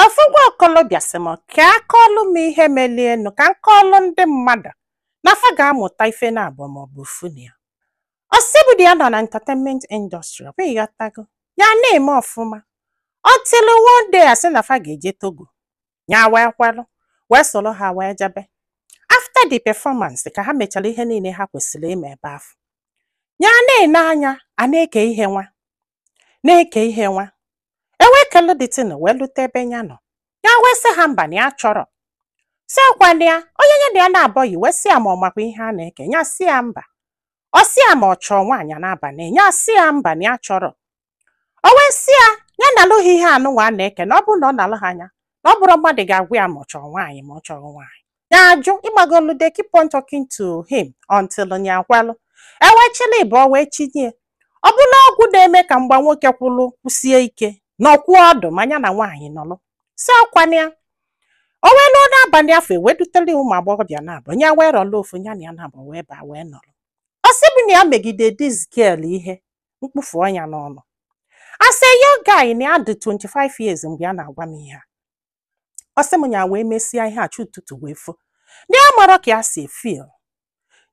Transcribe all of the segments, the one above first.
Ofu nwa okolobịa sị m ka akọọlụ m ihe melienụ, ka m kọọlụ ndị mmadụ na fa ga-amụta ife na abụọ maọbụ ofu na ya. Ọ sị bụ na ya nọ na entertainment industry, ọ bụ ịghọtago, ya na-eme ọfụma until one day asị na fa ga-eje Togo. Ya wee kwelụ, wee soro ha wee jebe. After the performance, ka ha mechara ihe niile ha kwesịrị ime ebe ahụ, ya na-ene anya a na-eke ihe nwa na-eke ihe nwa ewee kele the thing wee lute ebe ya nọ. Ya wee sị ha mba, na ya chọrọ. Si ọkwana ya onye ya na ya na-abọghị wee sị ya ma ọ makwa ihe a na-eke. Ya sị ya mba. Ọ sị ya ma ọ chọọ nwaanyị n'abalị. Ya sị ya mba, na ya chọrọ. O wee sị ya ya nalụghị ihe anụnwa a na-eke, na ọ bụrụ na ọ nalụ ha anya, na ọ bụrụ mmadụ ga-agwa ya ma ọ chọrọ nwaanyị ma ọ chọrọ nwaanyị. Ya ajụ ịgbagolu. They keep on talking to him until ya kwelụ. Ewechili ịbụọ wee chinye ọ bụla ọgwụ na-eme ka mgba nwoke kwụlụ kwụsie ike nọkwuo ọdụ ma ya na nwaanyị nọlụ. Si ọkwana ya o wee lụọ n'abalị afọ, ewee dutere ụmụ agbọghọbịa na-abụ ya, wee rọlụ ofu ya na ya na-abụ wee baa wee nọrọ. Ọ sị bụ na ya megide this girl ihe mkpufu ọnya n'ọnụ. As a young guy, na ya dị 25 years mgbe ya na-agwa m ihe a. Ọ sị m ya wee mesịa ihe a chi ụtụtụ wee fo na ya mara ka ya si feel.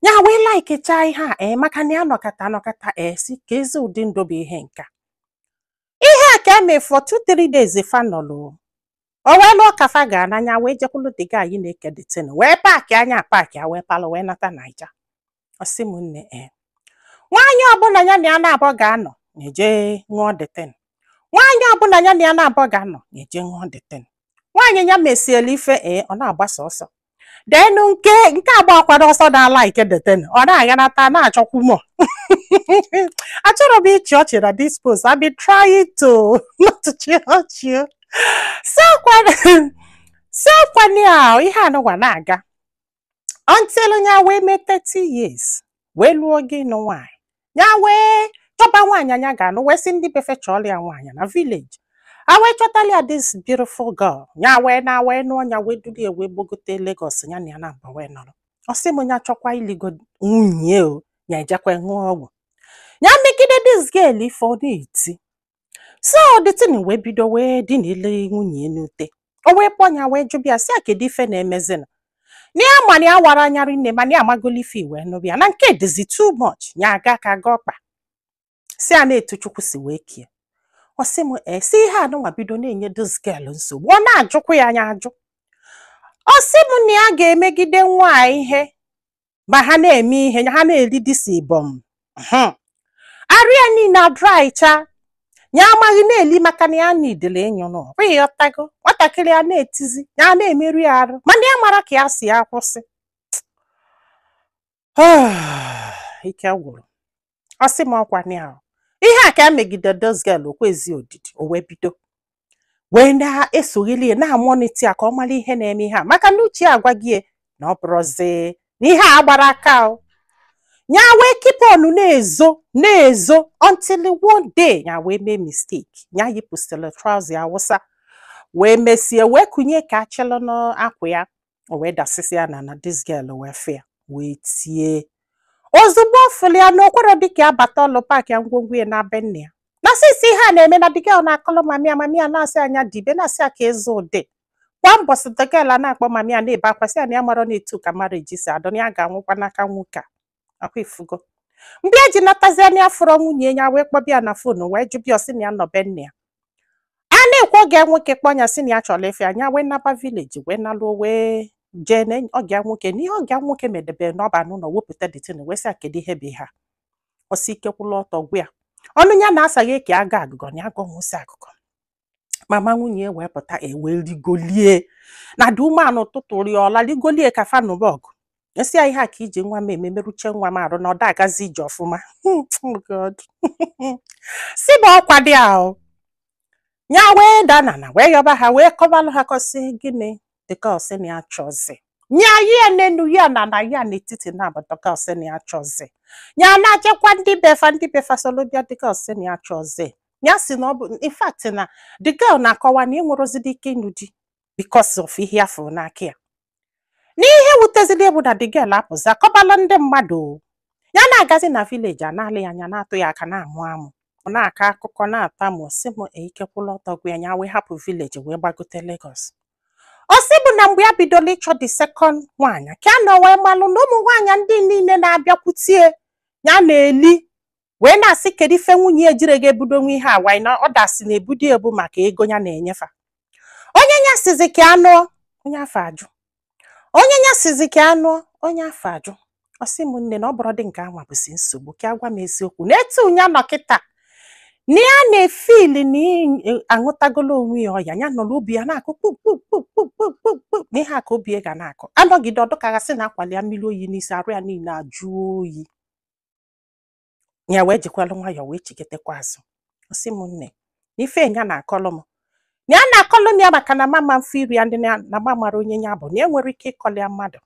Ya wee laikechaa ihe a ee, maka na ya nọkata anọkata ee si ka ezi ụdị ndụ bụ ihe nka ihe a ka eme for 2-3 days. Fa nọlụ, o wee lụọ ka fa ga n'anya wee jekwulu the guy na-eke the thing, wee pack anya pack ya, wee palụ wee nata Naija. Ọ sị m nne, ee, nwaanyị ọbụla ya na ya na-abọ ga-anọ na-eje ṅụọ the thing. Nwaanyị ọbụla ya na ya na-abọ ga-anọ na-eje ṅụọ the thing. Nwaanyị ya mesiela ife ee, ọ na-agbasa ọsọ denu nke nke agbakwara ọsọ na-ala ike the thing, ọ na-aghanata na-achọkwu mọ. Achọrọ m ịchị ọchị na this post. I've been trying to not to chị ọchị o. So kwana a ihe anụgwa na-aga until ya wee mee 30 years, wee lụọ gị nụ nwaanyị. Ya wee chọba nwaanyị anya ga-anụ, wee sị ndị befe chọọrọ ya nwaanyị na village. A wee chọtala ya this beautiful girl. Ya wee na wee nụọ ya, wee duru ya wee gbogote Lagos. Ya na ya na mba wee nọrọ. Ọ sị m ya chọkwa iligo nwunye o, ya ejekwa ṅụọ ọgwụ ya megide this girl ife ọ na-eti. So the thing wee bido wee dị n'ile nwunye n'ute. O wee kpọọ ya, wee jụbịa sị ya kedu ife na-emezina, na ya ma na ya wara anya rinne, mana ya amagolo ife wee nụbịa na nke dịzi too much. Ya aga ka aga ọkpa si a na-etu Chukwu si wee kie. Ọ sị m ee, si ihe anụnwa bido na-enye this girl nsogbu. Ọ na-ajụkwa ya anya ajụ. Ọ sị m na ya ga-emegide nwa a ihe ma ha na-eme ihe ha na-eri disi ibom arụ ya niile adrycha, ya amaghị na-eli maka na ya nidele ịnyụ nụ ịghọtago. Nwatakịrị a na-etizi ya na-emerụ ya arụ, mana ya mara ka ya si ya kwụsị. Ike gwụrụ. Ọ sị m ọkwa ya ihe a ka emegide this girl okwezi odidi. O wee bido wee na-esoghili ya, na-amonitor ya ka ọ mara ihe na-eme ihe a, maka na uche ya agwaghị ya na ọ bụrụzi na ihe a gbara aka o. Ya wee keep on na-ezo na-ezo until one day ya wee mee mistake, ya yipụsịrị trouser ya wụsa, wee mesie wee kụnye ka achịlụ n'akwa ya. O wee dasịsị ya na this girl wee fịa wee tie. Ozugbo ọ fụrụ ya na okwero dịka ya bata ọlụ, pack ya ngwongwo ya na be nne ya. Na sisi ihe a na-eme na the girl na-akọlụ mummy ya. Mummy ya na-asị anya dibe, na-asị ya ka ịzụ ụdị kwa mbọsị. The girl a na-akpọ mummy ya, na-ebe akwa, sị ya na ya mara na-etu ka marriage si adọ, na ya ga-anwụkwa n'aka nwoke a. Akwa ifugo mgbe eji natazi anya fụrọ nwunye ya, wee kpọbịa na phone, wee jụbịa. Ọsị na ya nọ be nne ya. A na-ekwe oge nwoke kpọ ya, sị na ya chọrọ ife anya, wee naba village, wee nalụọ, wee jee na ọgịa nwoke. Na ihe ọgịa nwoke medebe n'ọba n'ụlọ, wepụta the thing, wee sị ya kedu ihe bụ ihe a. Ọsị ike kwụlụ ọtọ gwa ya ọnụ ya na-asaghị eke aga agụgọ na agụ nwụsị agụgọ. Mama nwunye wee pụta, ewee rigolie na dị umeanụ tụtụrụ ya ọla rigolie ka fa nụba ọgụ. Esi ya ihe a ka iji nwa m eme merụche nwa m arụ na ọ da agazi ije ọfụma. Oh God, si bụ ọkwa dị ahụ. Ya wee dana na wee yọba ha, wee kọbalụ ha kọsị gịnị dịka ọsị na ya chọzi nya ya n'enu ya na na ya n'etiti na abụ dịka ọsị na ya chọzi ya na-achekwa ndị befa, ndị befa solobịa dịka ọsị na ya chọzi. Ya si na ọ bụ in fact na the girl na-akọwa na enwerozidi ike ịnụ di because of ihe afọ n'aka ya. N'ihe wutezili bụ na the girl apụzi akọbala ndị mmadụ o. Ya na-agazi na village, a na-alị ya anya, na-atụ ya aka, na-amụ amụ. Ọ na-akọ akụkọ na-ata ma ọ sị m ikekwụla ọtọ gwa ya, ya wee hapụ village wee gbagote Lagos. Ọ sị bụ na mgbe ya bidoro ịchọ the second nwaanyị, ka a nọ wee malụ na ụmụ nwaanyị ndị niile na-abịakwutie ya na-eli wee na-asị kedu ife nwunye ya ejire ga-ebudo nwa ihe a, wanyị na ọ dasị na-ebudo ebu maka ego ya na-enyefa. Onye ya sizi ka anụọ, onye afọ ajụ. Onye ya sizi ka anụọ, onye afọ ajụ. Ọ sị m nne, na ọ bụrụ dị nke anwa bụzi nsogbu, ka agwa m eziokwu na etu ya nọ kịta na ya na-efili na aṅụtagolo onwe ya ọya, ya nọ n'obi ya na-akụ kpukpukpukpukpukpukpu, na ihe a ka obi ya ga na-akụ anọgide ọdụkaghasị na akwali ya mmiri oyi n'isi, arụ ya niile ajụ oyi. Ya wee jikwalụ nwayọọ wee chigetekwa azụ. Ọ sị m nne, na ife ya na-akọlụ m, na ya na-akọlụ m ya maka na mama mfe iri ya ndị na mama mara onye ya bụ, na e nwere ike ịkọlị ya mmadụ,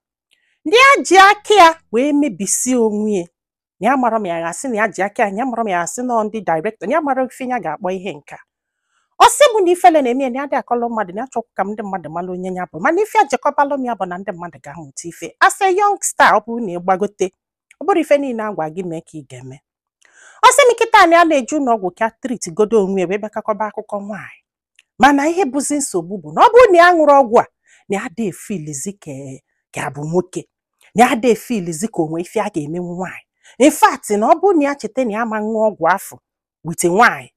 ndị ya ji aka ya wee mebisie onwe ya, na ya mara m ya gasị, na ya ji aka ya, ya mara m ya gasị nọ ndị director, na ya mara ife ya ga-akpọ ihe nke a. Ọ sị bụ na ifele na-eme ya, na ya dị akọlụ mmadụ, na ya chọkwa ka ndị mmadụ mara onye ya bụ, mana ife ejekọbalụ m ya bụ na ndị mmadụ ga-amụta ife. As a young star, ọ bụrụ na ị gbagote, ọ bụrụ ife niile agwa gị mee ka ị ga-eme. Ọ sị m kịta na ya na-eje ụlọ ọgwụ ka treat godo onwe ya wee bịakakọba akụkọ nwaanyị, mana ihe bụzi nsogbu bụ na ọ bụrụ na ya ṅụrụ ọgwụ a, na ya ada efilizi ka ya bụ nwoke, na ya ada efilizi ka onwe ife a ga-emenwu nwaanyị. In fact, na ọ bụrụ na ya cheta na ya ma ṅụọ ọgwụ afọ wite nwaanyị,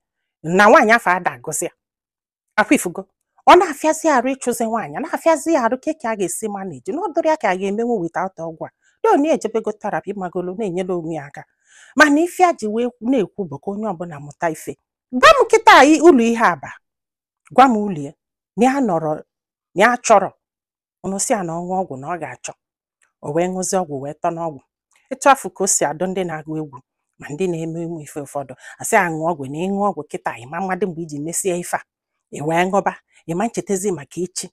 na nwaanyị afọ ada agụzi ya akwa ifugo, ọ na-afịazi arụ ịchụzi nwaanyị, na-afịazi ya arụ ka a ga-esi manage na ọ dụrụ ya ka a ga-emenwu without ọgwụ a. Do na ejebego therapy, magolo na-enyere onwe ya aka, mana ife a ji wee na-ekwu bụ ka onye ọbụla mụta ife. Gwa m kịta ụlọ ihe aba, gwa m ụlọ ya na ya nọrọ na ya chọrọ ụnụ si ya na ọṅụ ọgwụ na ọ ga-achọ, o wee ṅụzie ọgwụ wee tọ n'ọgwụ. Etu afọ ka o si adụ ndị na-agụ egwu ma ndị na-eme ụmụ ife ụfọdụ asị aṅụ ọgwụ, na ịṅụ ọgwụ kịta, ịma mmadụ mgbe iji mesie ife a, ị wee ṅụba, ịma nchetezi maka echi.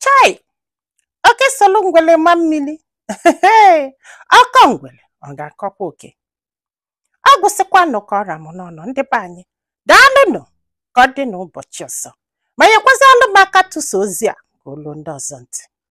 Chai, oke solu ngwele ma mmiri ọkọ ngwele ọ ga-akọkwa oke. Ọ gwụsịkwanụ ka ọra m n'ọnụ. Ndị be anyị, daalụnụ, ka ọ dị n'ụbọchị ọzọ, ma nyekwazịalụ m aka tụsa ozi a ka olu ndị ọzọ ntị.